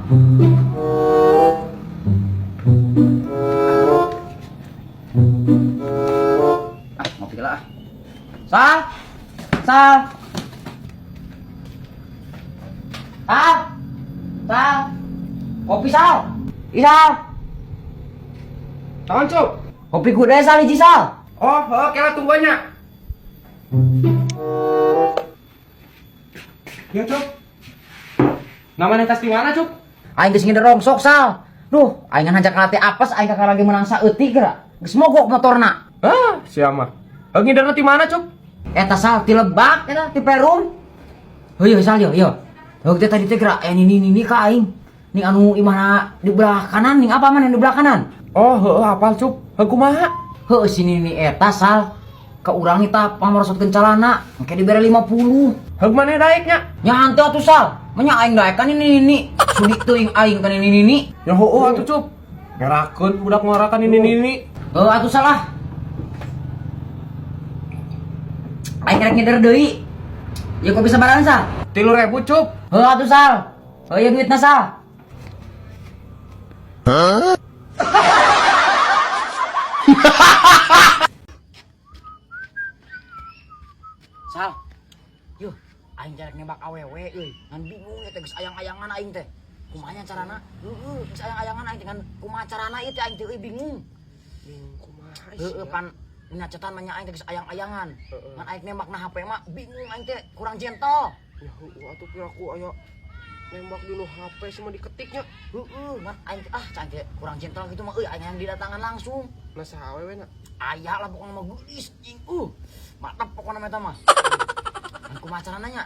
Ah, ngopi lah. Sal. Sal. Sal. Sal. Kopi Sal. Isal. Naon, Cup? Kopi kuda Sal hiji Sal. Oh, heuh, kela tungguannya. Ya, Cup. Namanya tas di mana, Cup? Aing geus ngider rongsok Sal. Duh, aing ngan hanjak teh apes aing kakak lagi menang saeutik geura. Geus mogok motorna. Ah, siapa? Heuh, ngiderna di mana, Cup? Eta Sal ti Lebak eta ti Perum. Heuh Sal yo yo. Heuh teh tadi teh geura aya nini nini ka aing. Ning anu imahna di belah kanan ning apa mana di belah kanan? Oh, heuh, hafal, Cup. Heuh, kumaha? Heuh si nini eta Sal. Ka urang eta pangmerosotkeun calana, engke dibere 50. Heuh, maneh daeknya? Nya hanteu atuh Sal. Menya aing daek kan ini nini. Sudi teuing aing kan ini nini. Ya heuh atuh, Cup. Ngerakeun budak ngorakan ini nini. Heuh atuh salah. Aing rek ngider deui. Ya kok bisa barang Sal? 3.000, Cup. Heuh atuh Sal. Heuh ieu duitna Sal. Sal. Yuh, aing jarek nembak awewe euy. Ngan bingung ya teh geus ayang-ayangan aing teh. Kumaha carana? Heeh, geus ayang-ayangan aing teh ngan kumaha carana ieu teh aing teh euy bingung. Bingung kumaha Heeh, pan dina cetan mah nya aing teh geus ayang-ayangan. Ngan aing nembak na HP mah bingung aing teh kurang gentle. Ya heuh atuh piraku aya nembak dulu HP semua diketiknya. Heeh, ngan aing teh ah aing teh kurang gentle gitu mah euy aing yang didatangan langsung. Nah saha awewe na? Aya lah pokoknya mah geulis anjing. Mantap pokoknya mah eta mah. Ngan kumaha carana nya?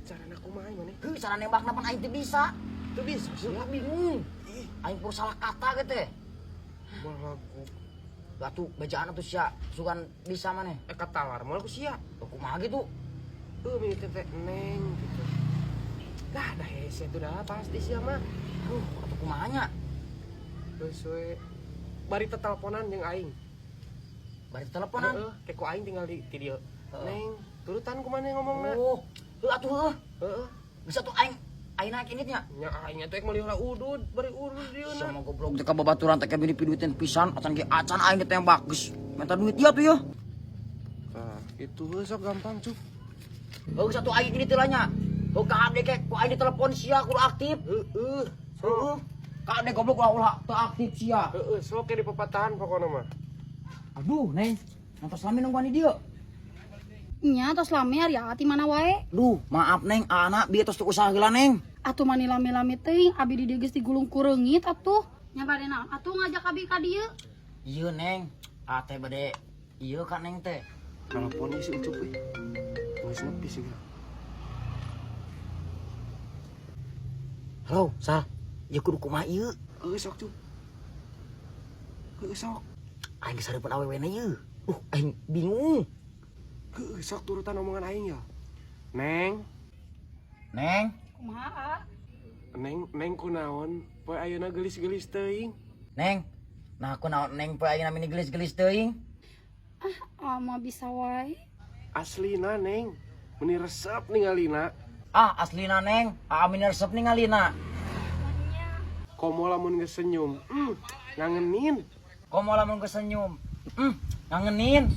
Carana kumaha maneh? Heuh, cara nembakna pan aing teh bisa. Teu bisa sih. Heuh, bingung. Ih, Aing pur salah kata gitu teh. balagu. Batu bejaan atuh sia, sugan bisa maneh. Eh katalar moal ku sia. Kumaha gitu? Heuh mimi teh neng gitu. Dah dah hese tuh dah pasti sia mah. Aduh, atuh kumaha nya? Geus we bari teteleponan jeung aing. Bari teleponan. Heeh, ke ku aing tinggal di ti dieu. Heeh. Neng, turutan ku maneh ngomongna. Oh, heuh atuh heuh. Heeh. Bisa tuh aing aing naik ini nya. Nya aing atuh ek meuli heula udud, bari udud dieu na. Sama goblok teh ka babaturan teh bini piduitin pisan, acan ge acan aing ditembak geus. Minta duit dia tuh ya. Tah, itu heuh sok gampang, Cup. Heuh satu aing ini teh lah nya. Heuh ka ade ke ku aing ditelepon sia kudu aktif. Heeh. Heeh. Ka ade goblok ulah ulah teu aktif sia. Heeh, sok ke di papatahan pokona mah. Aduh, Neng. Nonton lami nungguan di dieu. Nya tos lami ari ati mana wae. Duh, maaf Neng, anak bieu tos teu usaha heula Neng. Atuh mani lami-lami teuing abi di dieu geus digulung ku reungit atuh. Nya bade naon atuh ngajak abi ka dieu. Ieu Neng, ate bade ieu ka Neng teh. Telepon si Ucup euy. Geus nepi sih. Halo, Sal. Ieu kudu kumaha ieu? Heuh sok, Cup. Heuh sok. Aing geus hareupeun awewena ieu. Aing bingung. Heuh sok turutan omongan aing ya. Neng, Neng, Kumaha? neng, neng kunaon poe ayeuna geulis-geulis teuing. Neng. Nah, aku naon Neng poe ayeuna mini geulis-geulis teuing. Ah, mah bisa wae. Aslina neng, meni resep ningalina. Ah, aslina Neng, ah mini resep ningalina. Komo lamun geus senyum, ngangenin. Komo lamun geus senyum, ngangenin.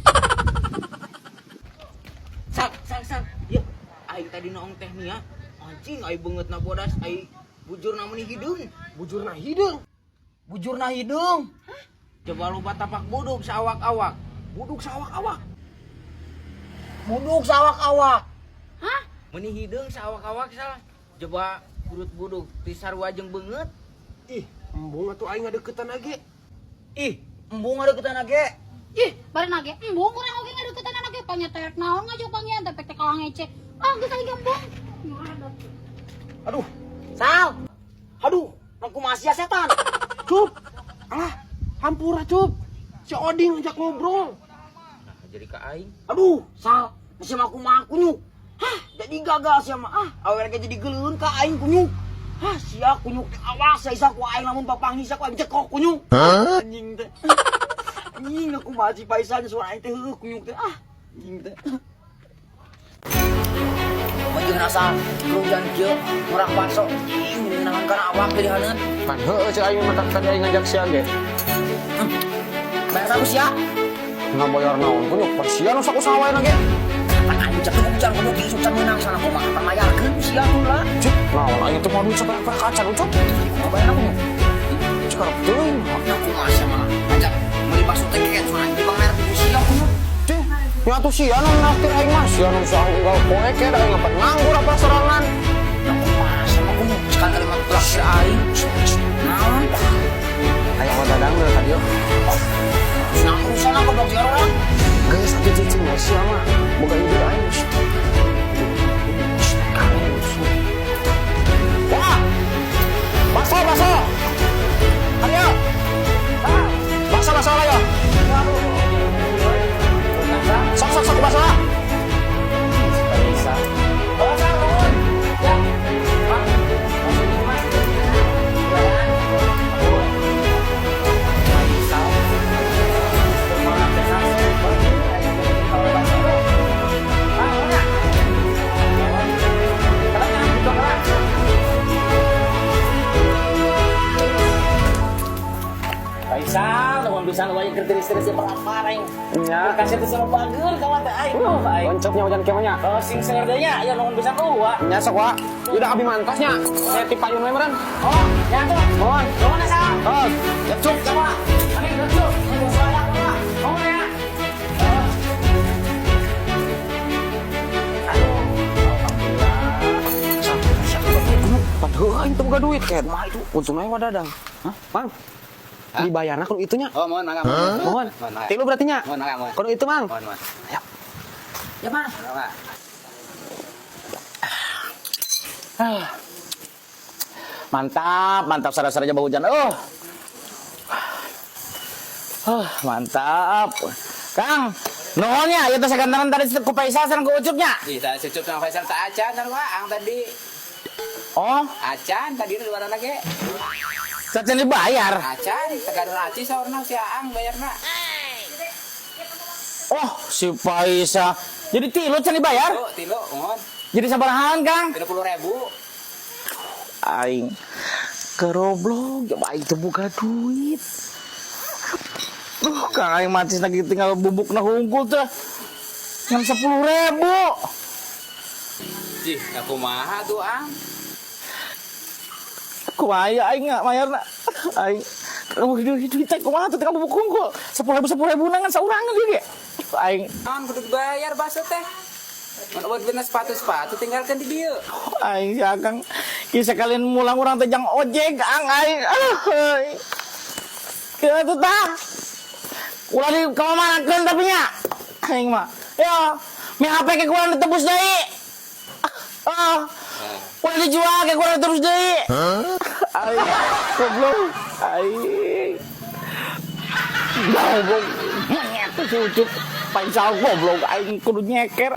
Sal, sal, sal. Ya, aing tadi noong teh nia. Anjing aing beungeutna bodas, aing bujurna meuni hideung. Bujurna hideung. Bujurna hideung. Coba lupa tapak buduk saawak-awak. Buduk saawak-awak. Buduk saawak-awak. Hah? Meuni hideung saawak-awak salah. Coba urut buduk ti sarua jeung beungeut. Ih, embung atuh aing ngadeukeutan age. Ih, embung ngadeukeutan age. Ih, bari nage embung urang oge ngadeukeutan age panyetek naon ngajak panggihan teh pek teh kalah ngece. Ah, geus aing embung. Aduh, Sal. Aduh, nang kumaha sia setan. Cup. Alah, hampura Cup. Si Oding ngajak ngobrol. Nah, jadi ka aing. Aduh, Sal, masih mah kumaha kunyuk. Hah, jadi gagal sia mah. Ah, awewe ge jadi geuleun ka aing kunyuk. Hah, sia kunyuk teh awas sia isa ku aing lamun papanggih sia ku aing cekok kunyuk. Anjing teh. Anjing aku mah si Faisal suara aing teh heueuh kunyuk teh. Ah, anjing teh. Majeun asal kerugian kieu murah bakso. Ih, ngeunaan kana Lawak jadi haneut. Pan heueuh cek aing mah tadi aing ngajak sia ge. Bayar aku sia. Ngabayar naon kunyuk, pan sia nu sok usaha wae na ge. Pan aing cek hujan kudu ki isuk can meunang sana kumaha pan mayarkeun sia heula. Cik, naon aing teu mau duit saperak-perak acan Ucup. Kumaha bayar aku? Cik karep teuing. Ya kumaha sia mah. Ajak meuli bakso teh keket soalnya di bang merek sia kunyuk. Cih, nya atuh sia nu naktir aing mah, sia nu usaha unggal poe ke da aing apa nganggur apa sorangan. Ya kumaha sia mah kunyuk sekali-kali mah traktir aing. Naon? Ayo wa dadang deui ka dieu. Nah, urusan aku goblok si orang. Geus atuh cicing we sia mah. Boga ide aing. Wah! Bakso, bakso. Ayo. Bakso, bakso ayo. Sok, sok, sok bakso. Bisa. Oh, nuhun. Ya. Pak, masuk di mas. Faisal. Faisal, nuhun pisan wae keur tiris-tiris berapa aing. Nya. Kasih teh sama bager kawan teh aing. Aing. Oncopnya hujan kemanya. Oh, sing seueur deui nya, ya nuhun pisan eueuh. Nya sok wa. Udah abi mantos nya. Saya tipayun we meureun. Oh, ya tuh. Mohon. Nuhun ya, Sal. Oh, cuk. Sama. Aing lucu. Ini bos ayak, Pak. Nuhun ya. Oh. Aduh, alhamdulillah. Pan heueuh aing teu boga duit ket. Kumaha itu? Untungnya wa dadang. Hah? Mang. Dibayarna kudu itunya. Oh, mohon mangga. Mohon. Mohon. Mohon, mangga. Tilu berarti nya. Mohon, mangga, mohon. Kudu itu, Mang. Mohon, mohon. Ayo. Ya, Mang. Mangga. Ah. Mantap, mantap sara-saranya bau hujan. Oh. Oh, mantap. Kang, nuhun nya, ieu teh sagantenan tadi ku Faisal sareng ku Ucupnya. Ih, tadi cucup sama Faisal tak acan sarua ang tadi. Oh, Acan tadi di luar lagi. sacan dibayar. Acan, tegadon aci saurna si Aang bayarna. Oh, si Faisal. Jadi tilu can dibayar? Tuh, tilu, mohon. Jadi sabarahaan, Kang? 30.000. Aing keroblok, ya aing teu boga duit. Duh, Kang aing matis lagi tinggal bubuk na hungkul teh. Ngan 10.000. Jih, aku kumaha tuh Ang? Kumaha ya aing nggak mayarna. Aing duit duit teh kumaha tuh tinggal bubuk hungkul. 10.000 10.000 ngan saurangan ieu ge. Aing Naon kudu dibayar bakso teh. Mun buat bener sepatu-sepatu tinggalkan di dieu. Aing si Akang kieu sekalian mulang urang teh jang ojek ang aing. Aduh. Kieu tuh tah. Ulah di kamamanakeun tapi nya. Aing mah. Ya, mi HP ke kurang ditebus deui. Ah. Ulah dijual ke kurang ditebus deui. Aing goblok. Aing. Goblok. Monyet tuh si Ucup. Faisal goblok aing kudu nyeker.